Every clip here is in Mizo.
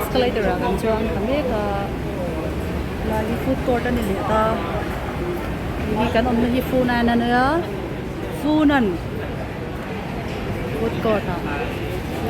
Escalator ah kan chuang ta mek a lai hi food court a ni leh ta hei hi kan awmna hi Funan a nia Funan food court ah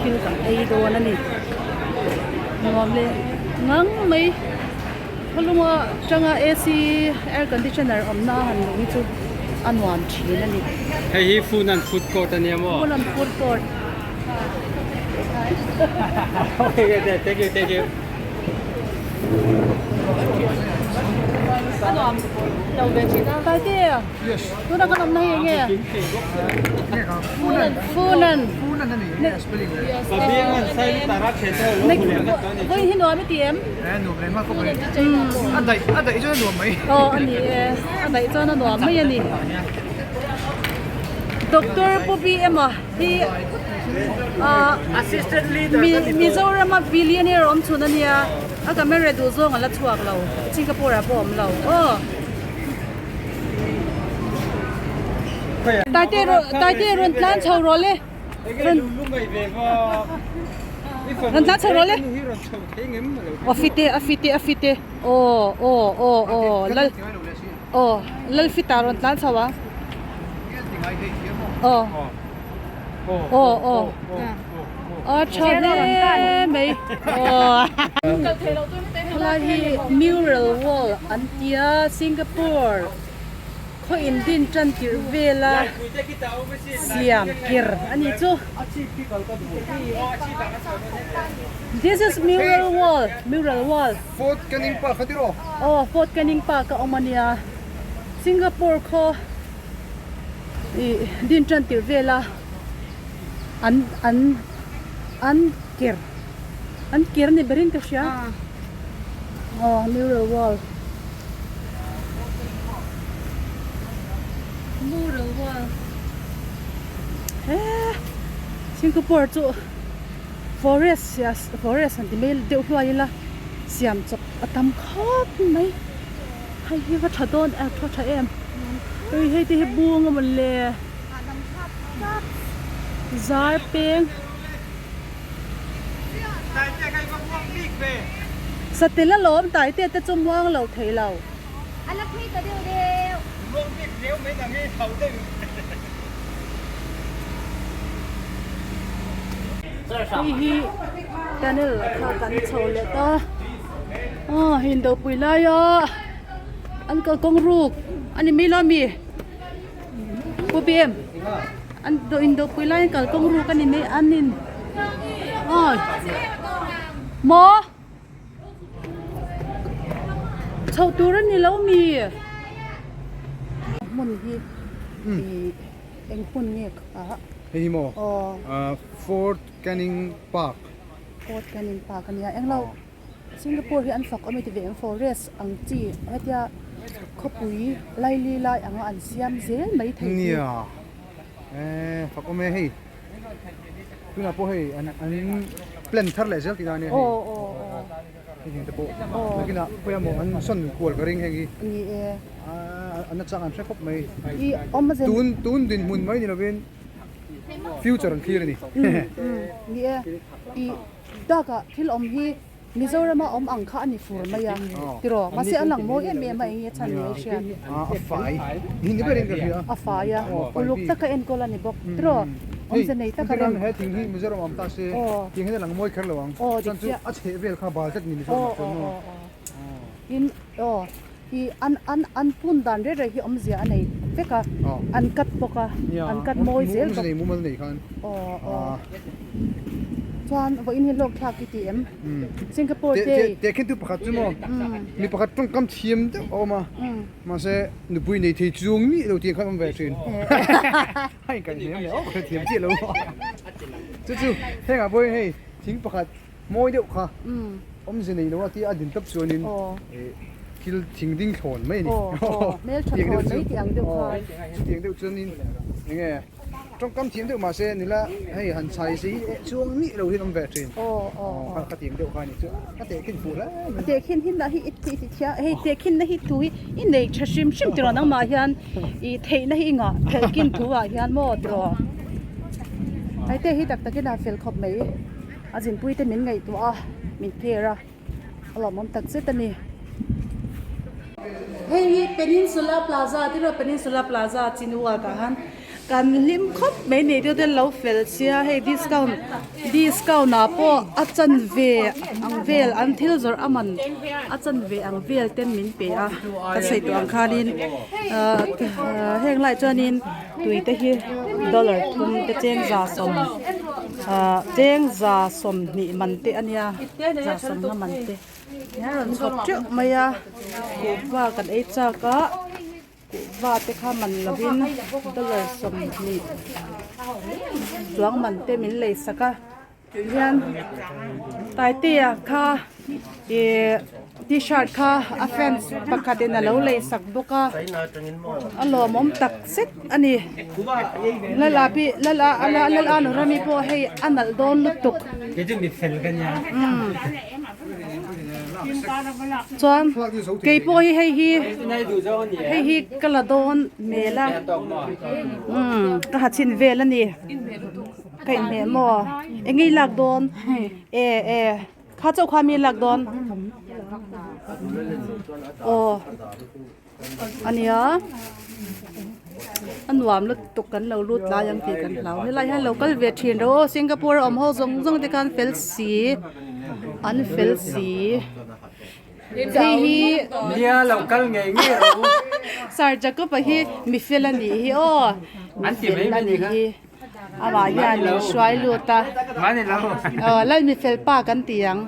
thil kan ei dawn a ni nuam leh ngang mai khawlunga tanga A_C air conditioner awmna han luh hi chu a nuam thin a ni. Hei hi Funan food court a nia maw? Funan food court. Okay, thank you, thank you. Taite, tuna kan awmna hi enge? Funan. Funan. Funan a ni, enge spelling le? Vawi hi nuam i ti em? Eh, nuam reng a khawp mai. A daih, a daih chuan a nuam mai. Aw, a ni e. A daih chuan a nuam mai a ni. Doctor Pu BM a hi Mizoram a billionaire awm chhun a nia a camera duh zawng a la chhuak lo Singapore ah pawh a awm lo aw. Taite taite rawn tlan chho rawh le rawn rawn tlan chho rawh le a fite a fite a fite aw aw aw aw lal. Aw, Lalfita rawn tlan chho a. Aw. Aw, aw. A tha hle mai. Aw. Helai hi mural wall an tia Singapore khaw in din tan tirh vela siam kir a ni chu. This is mural wall, mural wall. Fort Canning Park kha tiraw? Aw, Fort Canning Park a awm a nia. Singapore khaw ih din tan tirh vela an an an ker an ker ni berin ka hria. Aw, mural wall. Mural wall. He Singapore chu. Forest forest han ti mai deuh hluai ila siam chawp a tam khawp mai hei hi va tha dawn a tha tha em hei hei te hi bung a mawle zar peng satel alawm taite te chu muang lo thei lo. Hei hi tunnel kha kan chho leh ta aw hei indopui laia an kalkawng ruk a ni mai lo ami Pu Bem an indopui lai an kalkawng ruk a ni mai an in aw maw. Chho tur a ni lo mi? Hmun hi ih eng hmun nge kha? Hei hi maw? Aw. Fort Canning Park. Fort Canning Park a nia. Englo Singapore hi an fak awm e ti ve ang forest ang chi hetia khawpui laili lai anga an siam zel mai thei hi. Nia. Eh fak awm e hei. Tunah pawh hei an an plan thar leh zel tih na ania hei. Aw aw aw. Hei heng te pawh nakinah khawi emaw an sawn kual ka ring heng hi. Ni e. Aaa an nachang an hre khawp mai. I awm a zen. Tun tun dinhmun mai ni lovin future an thlir a ni. Ni e. I dakah thil awm hi Mizoram a awm ang kha a ni fur mai a tiraw mahse a lang mawi em em a eng nge chhan ni a hriat. A fai ni ni berin ka hria. A fai a uluk taka enkawl a ni bawk tiraw awmze nei taka rem. He thing hi Mizoram awm ta se tiang hian a lang mawi kher lo ang chuan chu a chheh vel kha bal tlat ni Mizoram ah chuan maw. Tin aw i an an an pun dan reh reh hi awmzia a nei vek a an cut bawk a an cut mawi zel bawk. Awmze nei mumal nei khan. Aw aw. Chuan vawiin hi hlawk thlak i ti em? Singapore te. Teh khin tu pakhat chu maw mi pakhat tawngkam thiam deuh a awm a mahse nupui nei thei chuang mi lo tih khan awm ve thin. A inkaih hnem leh awk thiam chiah lo chu chu hengah pawhin hei thing pakhat mawi deuh kha awmze nei lo a tia a din tawp chuanin thil thing ding thlawn mai a ni. Hmeltha thlawn mai tih ang deuh kha. Chutiang deuh chuanin enge. Tawngkam thiam deuh mahse nila hei han chhai si hi chuang nih lo hian awm ve thin. Aw ka tiang deuh kha ni chu ka tehkhin fuh hle mai. Tehkhin hi na hi i ti ti thia hei tehkhin na hi thu hi i nei tha hrim hrim tiraw nangmah hian i theihna hi i ngah phelhkin thu ah hian maw tiraw. Hei te hi tak takin a fel khawp mai. A zinpui te min ngaihtuah a, min care a, a lawmawm tak zet a ni. Hei hi Peninsula Plaza tih erawh Peninsula Plaza Chinua tah khan kan hlim khawp mai nei deuh te lo fel sia hei discount discount ah pawh a chanve ang vel an thil zawrh a man a chanve ang vel ten min pe a ka sawi tawh ang khanin ahh heng lai chuanin tui te hi dollar thum te chengza sawm ahh chengza sawmhnih man te a nia za sawmna man te a rawn chhawp teuh mai a kuhva kan ei chak a kuhva te kha man lovin dollar 20 chuang man te min lei sak a hian taitea kha ih t-shirt kha a fans pakhat in alo lei sak bawk a a lawmawm tak zet a ni lala pi lala lala nurami pawh hei a nalh dawn lutuk chuan keipawh hi hei hi hei hi ka la dawn hmel a umm ka ha chhin vel a ni ka inhmeh maw eng nge i lak dawn e e kha chauh kha mi lak dawn aw a nia a nuam lutuk kan lo lut lai ang tih kan hlau helai hian lo kal ve thin ro aw Singapore a awm ho zawng zawng te khan fel si an fel si hei hi nia lo kal ngei ngei ro Sir Jacob a hi mi fel a nih hi aw an ti mai mai ni kha amah hian min hruai lut a aw lal mi fel pa kan ti ang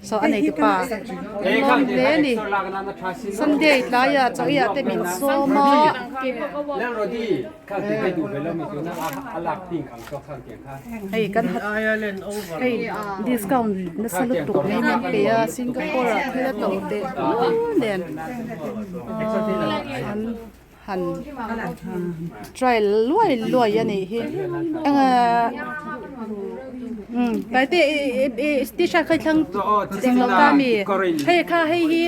saw a nei te pa lawm hle a ni Sunday tlaiah chaw eiah te min sawm a. Hei kan hei discount nasa lutuk mai min pe a Singapore ah thil a to teh hlur nen an han try luai luai a nih hi eng umm taite ih t-shirt kha i thlang englo ta mi hei kha hei hi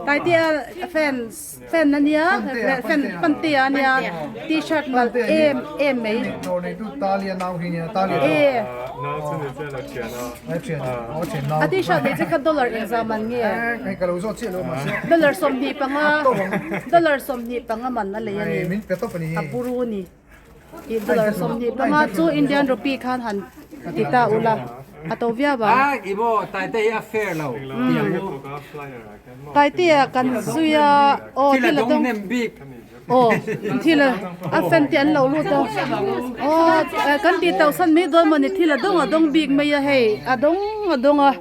taitea fans fan a nia fan pantea a nia t-shirt nalh em em mai e a t-shirt nei che kha dollar engzah man nge dollar 25 dollar 25 man a lei a ni a buru a ni ih dollar 25 chu Indian rupee khan han ti ta ula a to viau ang taitea kan zui a aw thil a dawng Aw thil a fan te an lo lut a aw kan tih tauh san mai dawn mawni thil a dawng a dawng bik mai a hei a dawng a dawng a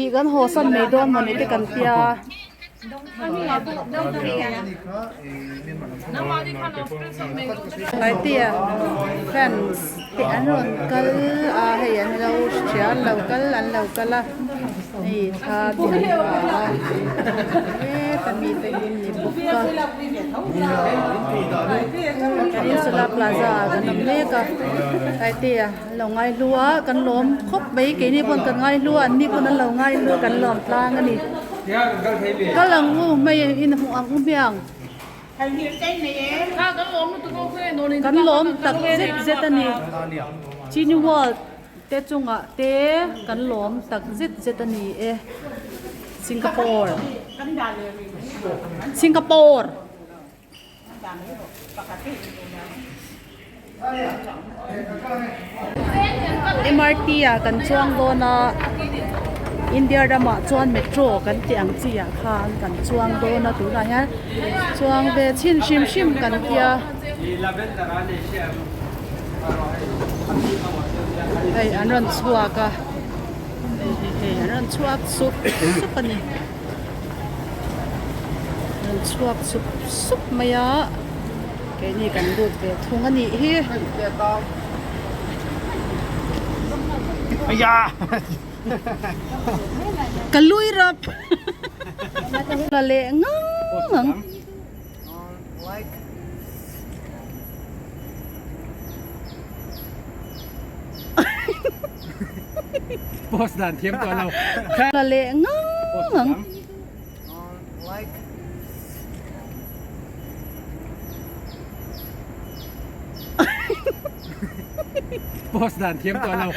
ih kan haw san mai dawn mawni te kan tia. Taitea fans te an rawn kal a hei an lo hria an lo kal an lo kal a hei thla te an la a heta mi te hi an ni bawk a Peninsula Plaza ah kan awm mek a Taitea an lo ngai hlu a kan lawm khawp mai keini pawn kan ngai hlu a an ni pawn an lo ngai hlu a kan lawm tlang a ni kal ang u hmei in hmuh ang u hmiang. Kan lawm tak zet zet a ni. Chini World te chungah te kan lawm tak zet zet a ni e. Singapore Singapore MRT ah kan chuang dawn a India ramah chuan metro kan tih ang chi ah khan kan chuang dawn a tunah hian chuang ve chhin hrim hrim kan tia hei an rawn chhuak a hei an rawn chhuak sup sup a ni. Rawn chhuak sup sup mai a keini kan lut ve thung a nih hi. Ka lui rap la leh ngang ang. Post dan thiam tawh lo. La leh ngang ang. Post dan thiam tawh lo.